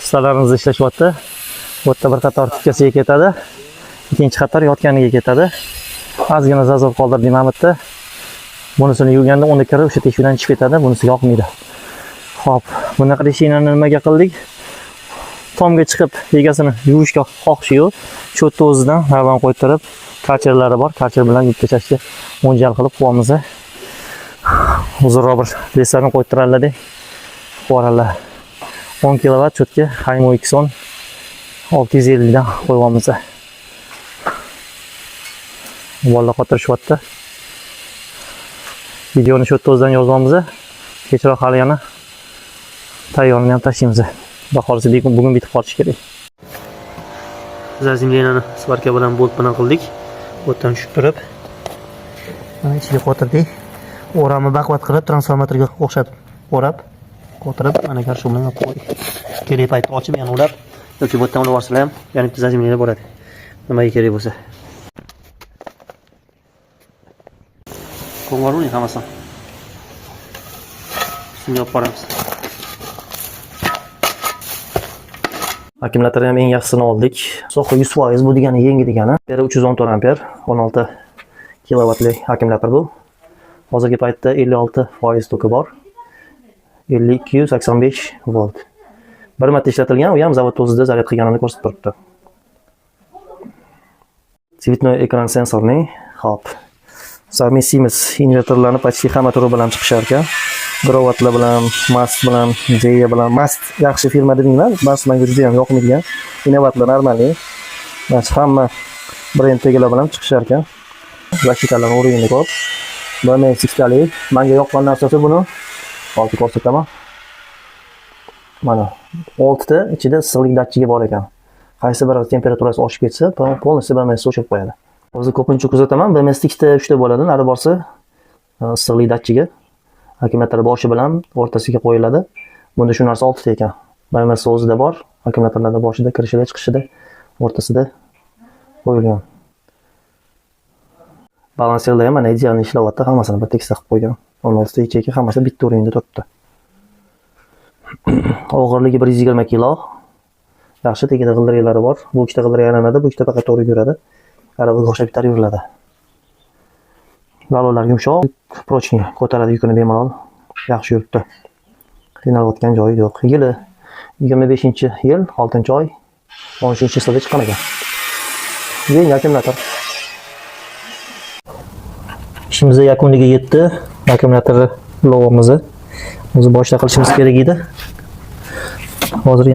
Ustalarimiz ishlashyapti. Bu yerda bir qator tikkasiga ketadi. Ikkinchi qator yotganiga ketadi. Ozgina зазор qoldirdik mana bu yerda. Bunisini yuvganda uni kirib o'sha teshikdan chiqib ketadi, bunisi yoqmaydi. Xo'p, bunaqa reshinani nimaga qildik? Tomga chiqib egasini yuvishga xohishi yo'q. Shu yerda o'zidan narvon qo'yib turib, karcherlari bor, karcher bilan yuvib tashlashga mo'ljal qilib qo'yamiz. Uzunroq bir leslarni qo'yib turadilar, qo'yarlar. 10 kilovat cho'tga Haimo X10 650 dan qo'yyapmiz. Bolalar qotirishyapti. Videoni shu yerda o'zidan yozyapmiz. Kechroq hali yana tayyorini ham tashlaymiz. Xudo xohlasa bugun bitib qolishi kerak. Заземление ni сварка bilan, bolt bilan qildik. O'tdan tushib turib, mana ichiga qotirdik. O'ramni baquvvat qilib, transformatorga o'xshatib o'rab, qotirib, mana shu bilan yopib qo'ydik. Kerak paytda ochib, yana ulab yoki bu yerdan ulab yuborsalar ham, yana bitta заземление bo'ladi. Nimaga kerak bo'lsa. Qo'ng'ir uning hammasini. Shunga olib boramiz. Akkumulyatorni ham eng yaxshisini oldik. Soha 100%, bu degani yangi degani. Beri 314 amper, 16 kilovatli akkumulyator bu. Hozirgi paytda 56% toki bor. 5285 volt. Bir marta ishlatilgan, u ham zavod o'zida zaryad qilganini ko'rsatib turibdi. Цветной ekran sensorning, hop. Совместимость invertorlarni почти hamma turi bilan chiqishar ekan. Growattlar bilan, Mast bilan, Zeya bilan. Mast yaxshi firma demayman, Mast menga juda ham yoqmaydigan. Inovatlar нормальный. Mana shu hamma brenddagilar bilan chiqishar ekan. Защита lar o'rnini ko'p. BMS ikkitalik. Menga yoqqan narsasi buni hozir ko'rsataman. Mana oltita ichida issiqlik datchigi bor ekan. Qaysi biri temperaturasi oshib ketsa, полностью BMS o'chirib qo'yadi. O'zi ko'pincha kuzataman, BMS ikkita, uchta bo'ladi. Nari borsa issiqlik datchigi akkumulyator boshi bilan o'rtasiga qo'yiladi. Bunda shu narsa oltita ekan. BMS o'zida bor, akkumulyatorlarda boshida, kirishida, chiqishida, o'rtasida qo'yilgan. Balanserda ham mana ideal ishlayapti, hammasini bir tekisda qilib qo'ygan. 16 ta ячейка hammasi bitta o'rinda turibdi. Og'irligi 120 kilo. Yaxshi, tagida g'ildiraklari bor. Bu ikkita g'ildirak aylanadi, bu ikkita faqat to'g'ri yuradi. Aravaga o'xshab bitta yuriladi. Valovlar yumshoq, прочный, ko'taradi yukini bemalol. Yaxshi yuribdi. Qiynalayotgan joyi yo'q. Yili 25-yil, 6-oy, 13-число da chiqqan ekan. Yangi akkumulyator. Ishimiz yakuniga yetdi. Akkumulyatorni ulovimizni o'zi boshida qilishimiz kerak edi. Hozir